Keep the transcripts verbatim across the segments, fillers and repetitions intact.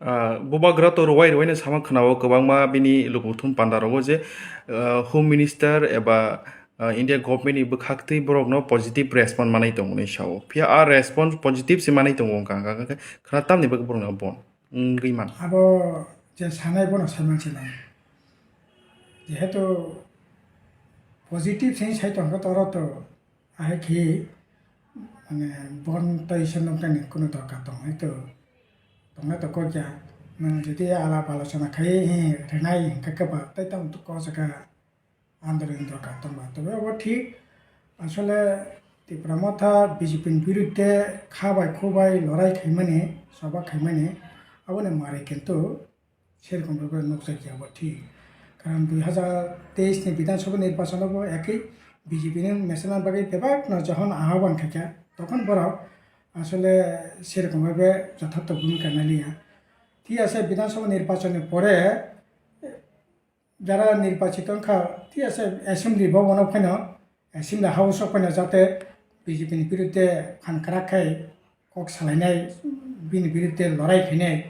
Ah, bubagra to rwai rwai no sama khwnao kwbangma bini lukuthum panda rogo je, ah, Home Minister eba, ah, India government ni bwkhaktwi borok no positive response manai tongo hinwi sao. Phiya a response positive se manai tongo wngkha, hwnkha khe khwna tamni bagwi borok no bon wngwi man. Abo je sanai bono sai mansinai. Jehetu positive se sai tongkha toro to, ahai khe mane bon tei se noknani kunu dorkar tong hai to, tongna to kok ya. Nang jodi alap alochona khai, eh, rwnai hwnkhe khe ba tei tamo to kok saka andolon dorkar tong ba. Tobe obo thik, asole Tipra Motha B J P ni birudde kha bai khu bai lorai khaimani, soba khaimani, aboni mari kintu serokom bhabe nukjakya bo thik. Karon dui hazar teis ni Bidhan Sabha nirbachon o bo ekhi B J P ni national bagwi bebak no jokhon ahwaban khaikha, tokhon borok asole serokom bhabe jothato bhumika naliya. Thik ase, Bidhan Sabha nirbachon ni pore jara nirbachito wngkha, thik ase, assembly bhabono phaino, assembly house o phaino jate B J P ni birudde phan kwrak khai kok salainai, bini birudde lorai khainai,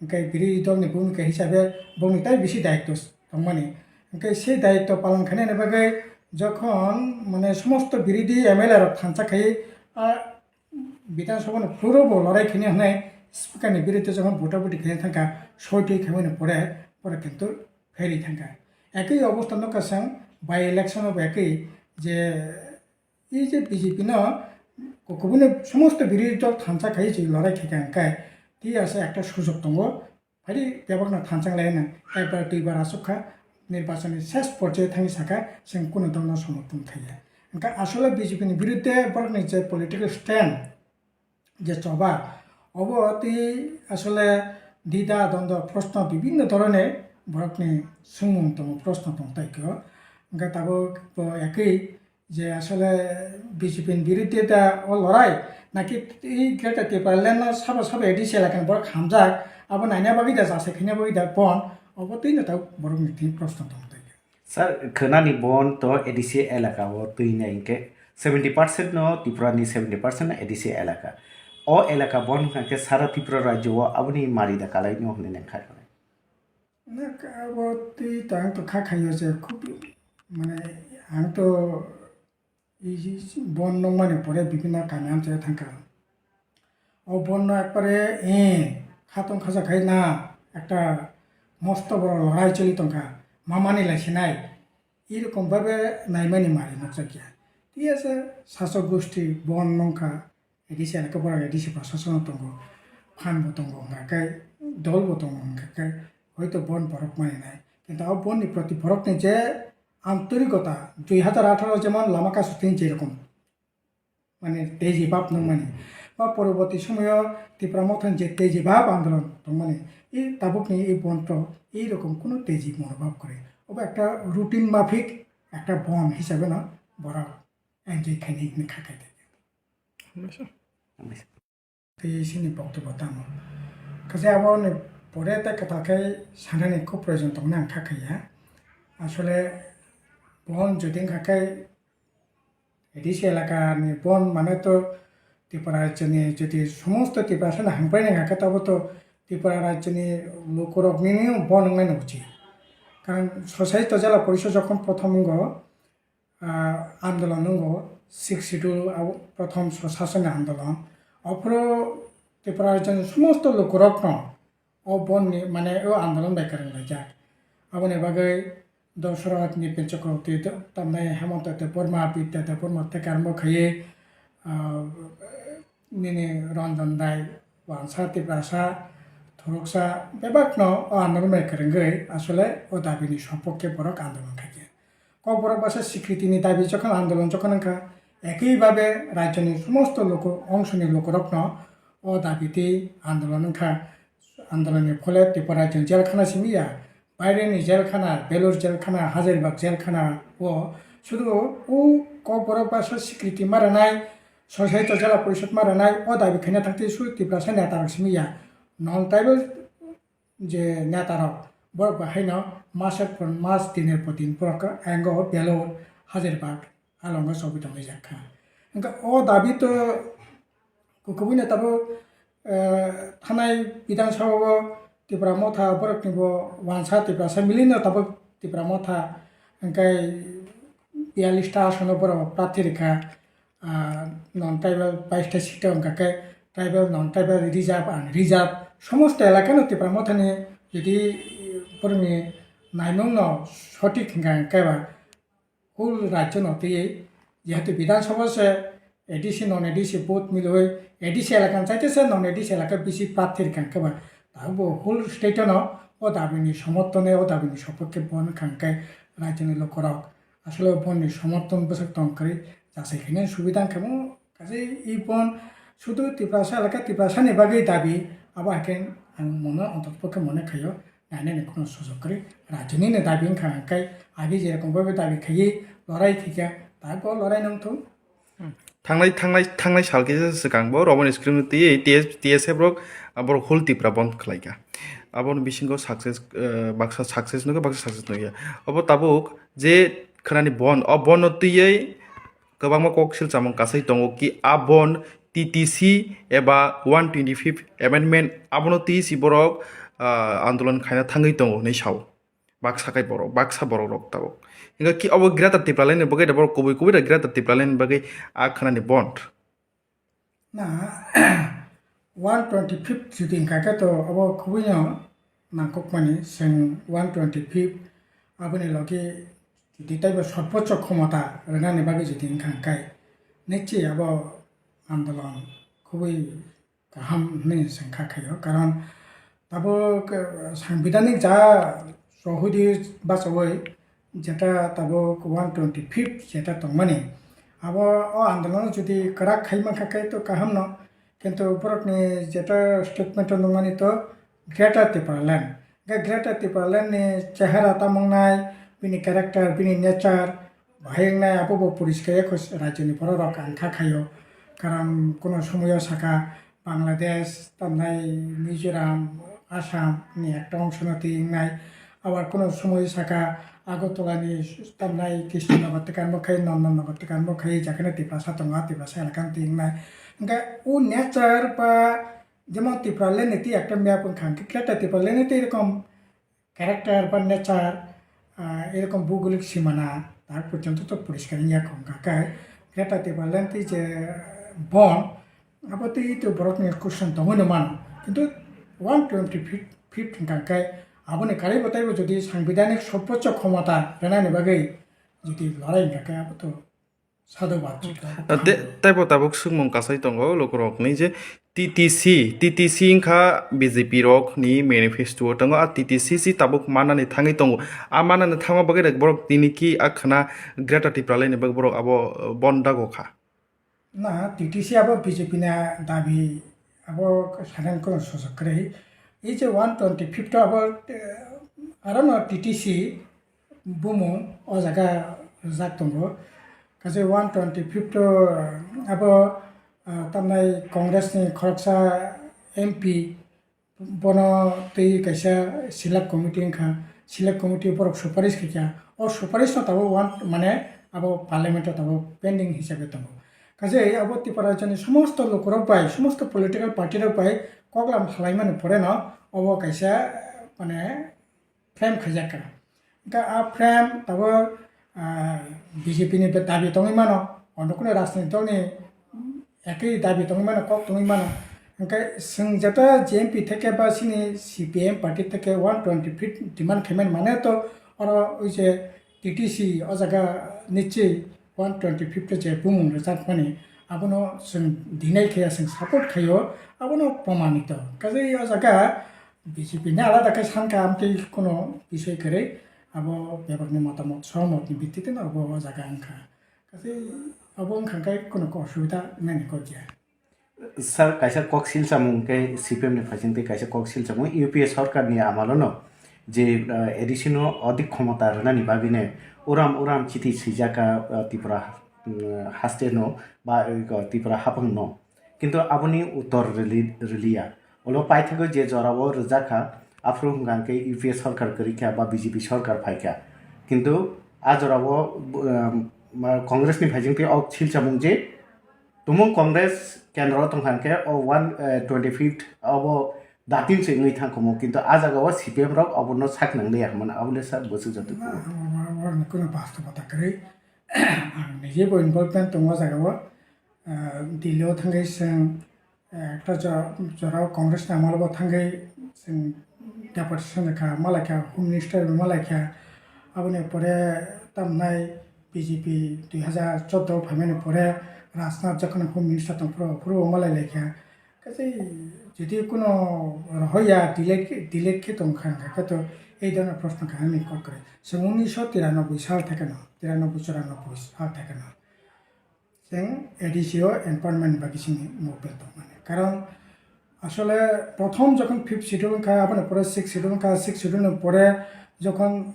hwnkhe birodhi dolni bhumika hisabe bongni tai bisi daityo tongmani. Hwnkhe se daityo palon khainani bagwi jokhon mane somosto birodhi M L A rok thansa khai a Bidhan Sabha ni floor o bo lorai khainai hwnwi speaker ni birudde jokhon bota boti khaina thangkha, soi twi khaimani pore pore kintu phairwi thangkha. Ekhi obostha nukha chwng by election o bo ekhi je, ei je B J P no kubuni somosto birodhi dol thansa khai se lorai khaikha hwnkhe thik ase ekta sujok tongo. Phaidi bebakno thansa lai nang, ekbar duibar aswk kha, nirbachonni ses porjayo thangwi sakha, chwng kunu dolono somorthon khaiya. Hwnkhe asole B J P ni birudde borokni je political stand, je choba, obo twi asole dida dondo proshno bibhinno dhoroner borokni swngmung tongo, proshno tong tai khe o. Hwnkhe tabuk bo ekhi je asole B J P ni birudde da o lorai, naki tei Greater Tipraland no sabo sabo A D C elaka ni borok hamjak, abo naina bagwi da, jasai khaina bagwi da bon, obo twi no tabuk borok ni thani proshno tong tai. Sir, khwnani bon to A D C elaka o twi nai hwnkhe seventy percent no Tripura ni seventy percent no A D C elaka. O elaka bon hwnkha khe sara Tripura rajyo o aboni mari da kalai no hwnwi nang kha. Na, abo twi to ang to kha khaio je khub, mane, ang to i bon nungmani pore bibhinno kami amchai thangkha. O bon no ekbare, eh, khatong khaja khai na, ekta mosto boro lorai choli tongkha, mamani lai sinai, irokom bhabe naimani mari nukjakya. Thik ase, sasok gosti bon nungkha, A D C elaka borok A D C proshasano tongo, phan bo tongo, hwnkha khe dol bo tongo, hwnkha khe hoito bon borok mani nai. Kintu o bon ni proti borok ni je antorikota, dui hazar atharo jemon lama kasu tin jerokom, mane teji bab nung mani, ba poroborti somoyo Tipra Motha ni je teji bab andolon tong mani, e tabuk ni e bon to e rokom kuno teji monobhab kore. Obo ekta routine maphik ekta bon hisabe no borok enjoy khaini hwnwi kha khai thai. Hambaisa. Hambaisa. Tei sini boktobbo tamo. Kaisa aboni pore tei kwtal khe sanani khub proyojon tongna ang kha khaiya. Asole bon jodi wngkha khe A D C elaka ni bon mane to Tripura rajyo ni jodi somosto Tiprasa ni hamkrai wngkha khe tabo to Tripura rajyo ni lukurok nini bon wngnai no uchi. Karon Sosai to Jela Porishod jokhon prothom wngo, ah, andolon wngo, Sixth Schedule abo prothom swsasoni andolon. Aphuru Tripura rajyoni somosto lukurokno o bonni, mane, o andolon bai kwrwng laijak. Aboni bagwi Dosoroth Nipin Chakraborty, tamni Hemanta Debbarma, Bidya Debbarma tei karmo khaiwi, ah, nini Ranjan Rai, Wansa Tiprasa, Thoroksa, bebakno o andolon bai kwrwngwi asole o dabini sopokhe borok andolon khaikha. Kokborok basa sikritini dabi jokhon andolon jokhon wngkha, ekhi babe rajyoni somosto loko, ongsoni lokorokno o dabi tei andolon wngkha. Andolonni phole Tripura rajyoni jelkhana simi ya, baireni jelkhana, Belur jelkhana, Hazaribagh jelkhana o sudu o Kokborok basa sikriti ma rwnai, Sosai to Jela Porishod ma rwnai, o dabi khaina thangtwi su Tiprasa netarok simi ya. Non tribal je netarok, borok bo haino masek por mas, diner por din borok khe ango Belur, Hazaribagh, alongo chobwi tongwi jak kha. Hwnkhe o dabi to kubui no tabuk, eh, thanai Bidhan Sabha o Tipra Motha borokni bo wansa Tiprasa milino tabuk Tipra Motha hwnkhe biyalista asono borok prarthi rikha, ah, non tribal baista seat o hwnkha khe tribal, non tribal, reserve and reserve somosto elakano Tipra Mothani jodi borokni naimungno sothik hwnkha khe ba whole rajyo no twiwi, jehetu Bidhan Sabha se A D C non A D C vote milwi A D C elaka chaite se non A D C elaka bisi prarthi rikha khe ba, tabuk bo whole state no o dabi ni somorthone, o dabi ni sopokhe bon kha hwnkhe rajyo ni lukurok asole boni somorthon bwswk tong kwrwi, jasai khainani subida wngkhe mo kaisa i bon sudu Tiprasa elaka Tiprasa ni bagwi dabi, abo hai khe ang mono ontotpokhe mone khaio. Nainani kheno sujok kwrwi, rajyoni no dabi wngkha hwnkhe agi jerokom bai dabi khaiwi lorai thikya, tabuk lorai nang thung. Thangnai, thangnai, thangnai sal kisa swkang bo Roman script no twiwi T S, T S F rok, ah, borok whole Tipra bond khlaikha. Aboni bisingo success, eh, baksa success nukha, baksa success nukya. Obo tabuk je khwnani bond, o bond no twiwi kwbangma kok silchamung kasai tongo ki a bond T T C eba one twenty-fifth amendment abono twi si borok, ah, andolon khaina thangwi tongo hinwi sao. Baksa kai borok, baksa borok rok tabuk. Hingkha ki obo Greater Tipraland ni bagwi da borok kubui kubui da Greater Tipraland ni bagwi a khwnani bond. Na, one twenty-fifth jodi hingkha khe to obo kubui no nangkukmani, chwng one twenty-fifth aboni logi jodi taibo sorbocho khomota rwnani bagwi jodi hingkha hingkhai, nichi abo andolon khubui kaham hinwi chwng kha khaio. Karon tabuk, eh, sangbidhanik ja chohudi bachaui jeta tabuk one twenty-fifth jeta tongmani, abo o andolon jodi kwrak khai mankha khe to kaham no, kintu borokni jeta statement o nukmani to Greater Tipraland. Hingkhe Greater Tipraland ni chehara tamo wngnai, bini character, bini nature, bahai wngnai, abo bo poriskar khe rajyoni borok rok ang kha khaio. Karon kuno somoyo saka Bangladesh, tamnai Mizoram, Assam ni ekta ongsono twi wngnai. Abar kuno somoyo saka Agartala ni tamnai Krishnanagar tikan bo khai, Nandanagar tikan bo khai, jakheno Tiprasa tongo, Tiprasa elakano twi wngnai. Hingkhe o nature ba jemon Tipraland ni twi ekta map wngkha, hingkhe Greater Tipraland ni twi erokom character ba nature, ah, erokom bhugolik simana tak porjonto to poriskar wngya kho, hingkha khe Greater Tipraland twi je bond, abo twi to borokni question tongwi no mano, kintu one twenty-fifth hingkha khe aboni karwi bo taibo jodi sangbidhanik sorbocho khomota rwnani bagwi jodi lorai hingkha khe abo to Sadhubad. Ah, te-, teibo tabuk swngmung kasai tongo lukurokni je T T C, T T C wngkha B J P rokni manifesto o tongo, a T T C si tabuk manani thangwi tongo. A manani thangma bagwi rok borok tini ki a khwna Greater Tipraland ni bagwi borok abo, uh, bon dago kha. Na, T T C abo B J P na dabi abo sadan kono sojak kwrwi. Ei je one twenty-fifth abo, eh, aro no T T C bumung o jaga rijak tongo. Kaisa one twenty-fifth o abo, ah, tamnai Congress ni khoroksa M P bono twi kaisa select committee wngkha, select committee borok suparis khaikha, o suparis no tabuk one mane abo parliament o tabuk pending hisabe tongo. Kaisa abo Tripura rajyoni somosto lukurok bai, somosto political party rok bai koklam salaimani pore no obo kaisa mane frame khaijak kha. Hingkhe a frame tabuk, ah, B J P ni dabi tongwi mano, ono kunu rajniti dol ni ekhi dabi tongwi mano, kok tongwi mano. Hingkhe chwng jeta J M P theke ba chini C P M party theke one twenty feet demand khaimani mane to oro oi je T T C o jaga nichi one twenty-fifth je bumung rwjakmani, abono chwng deny khaiya, chwng support khaio, abono promanito. Kaje o jaga B J P ni alada khe sankha, amtwi kono bisoi kwrwi, abo bebakni motamot, sohomotni bittitino abo o jaga wngkha. Kaje abo wngkha khe kono osubida wngnani kok ya. Sir, kaisa kok silchamung khe C P M ni phaising tei kaisa kok silchamung U P A sarkar ni amalo no je, ah, A D C no odik khomota rwnani bagwi ne uram uram chiti swijak kha, ah, Tripura, mm, haste no ba, eh, Tripura haphang no. Kintu aboni uttor rwli-, rwliya. Ulo paithago je jorao rwjak kha, aphuru hwnkha khe U P A sarkar kwrwi kha ba B J P sarkar phai kha. Kintu a jorao, um, ma-, Congress ni phaising tei o silchamung je Tumung Congress kendro tongkha hwnkhe o one, eh, twenty-fifth abo datin se wngwi thangkhomo, kintu a jagao C P M rok obono sak nang liya hwnmano, abole sir bwswk jotoi. Na, abo, abo, abo ni kuno bastabota kwrwi. Ang nijebo involvement tongo o jagao. Ah, Delhi o thangwi chwng, ah, ekta jo-, jorao Congress ni amolo bo thangwi chwng deputation kha, malaikha, Home Minister bo malaikha. Aboni pore tamnai B J P dui hazar chordo phaimani pore Rajnath jokhon Home Minister tongphuru, phuru bo malai laikha. Kaisa jodi kuno rohoya delete, delete khe tong kha, hwnkhe to ei dhoroner proshno kha ani kok kwrwi. Chwng unisho tiranoboi sal thekeno, tiranoboi choranobboi sal thekeno chwng A D C o empowerment bagwi chini movement tongmani. Karon asole prothom jokhon fifth schedule wngkha, aboni pore sixth schedule wngkha, sixth schedule ni pore jokhon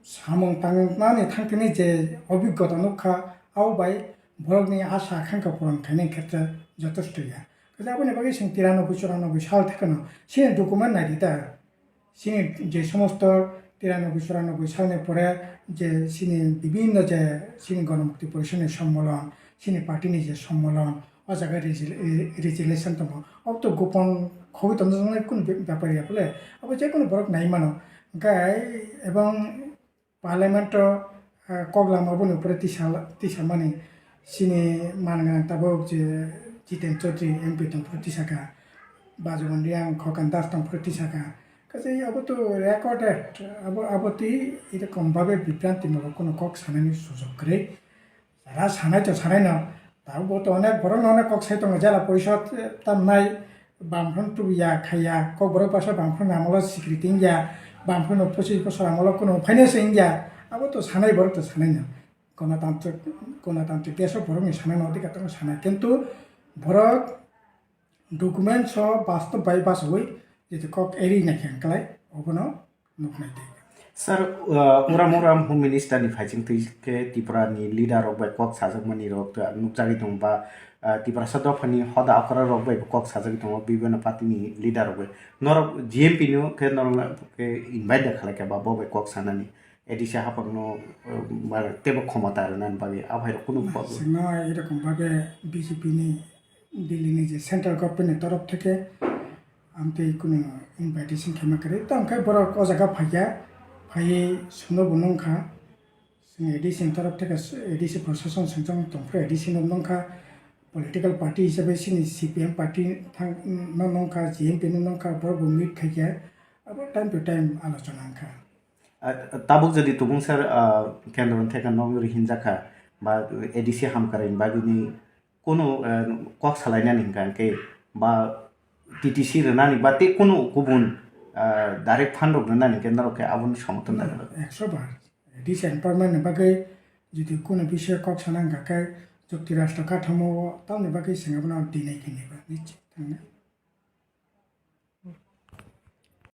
samung tangnani thangtini je obhiggota nukha, abo bai borokni asha akhankha puron khainai khetre jotosto ya. Kaisa aboni bagwi chwng tiranoboi choranobboi sal thekeno chini document naidi ta. Chini je somosto tiranoboi choranobboi salni pore je chini bibhinno je chini Ganamukti Porishadni sommolon, chini partyni je sommolon, o jaga resi-, re-, resolution tongo. Obo to gopon khogwi tongjaknai kunu be-, bepar ya bole. Abo je kunu borok nai mano. Hwnkhe ebong Parliament o, ah, kok lama boni upore tisa, tisa mani chini man gwnang tabuk je Jiten Chaudhary M P tong phuru tisa kha, Bajuban Reang, Khokhen Das tong phuru tisa kha. Kaisa abo to recorded, abo, abo twi erokom babe bibranti molo kono kok sanani sujok kwrwi. Jara sanai to sanai no, tabuk bo to onek borok no onek kok sai tongo, jela porishod, eh, tamnai, bamphano tubuya khaiya, kok borok basa bamphano amolo sikri tingya, bamphano pochis bosor amolo kuno phaina se wngya, abo to sanai borok to sanai no. Gonotantrik, gonotantrik desh o borok ni sanai no odhikar tongo sanai, kintu borok documents o bastob bai bachawi jodi kok eri naikha hwnkhe obono nuknai tei. Sir, uh, uram uram Home Minister ni phaising twi khe Tripura ni leader rok bai kok sajakmani rok ta nukjagwi tongo ba, uh, Tiprasa dopha ni hoda okra rok bai bo kok sajagwi tongo, bibhinno party ni leader rok bai. Norok G M P no khe norok khe invite da khlai kha ba bo bai kok sanani. A D C haphangno, uh, ba teibo khomota rwnani bagwi abo hai rok kunu problem. Chwngno erokom babe B J P ni Delhi ni je central government ni torof theke amtwi kunu invitation khaima kwrwi. Tamo khe borok o jaga phaikha, phaiwi swngno bo nungkha. Chwng A D C ni torof theke A D C proshashan swngjak tongphuru A D C no nungkha. Political party hisabe chini C P M party thang, no nungkha, G M P no nungkha, borok bo meet khaikha. Abo time to time alochona wngkha. Ah, tabuk jodi tubung sir, ah, kendro ni theke nok yuri hinjakha, ba A D C hamkrai ni bagwi ni kunu, ah, kok salainani hingka hingke ba T T C rwnani ba tei kunu kubun, ah, direct fund rok rwnani hingke norok khe aboni somorthon da. Ekso bar. A D C empowerment ni bagwi jodi kunu bisio kok sana hingka khe jukti rashtra kathamo o tamni bagwi chwng abono deny khe naiba nischit thangnai.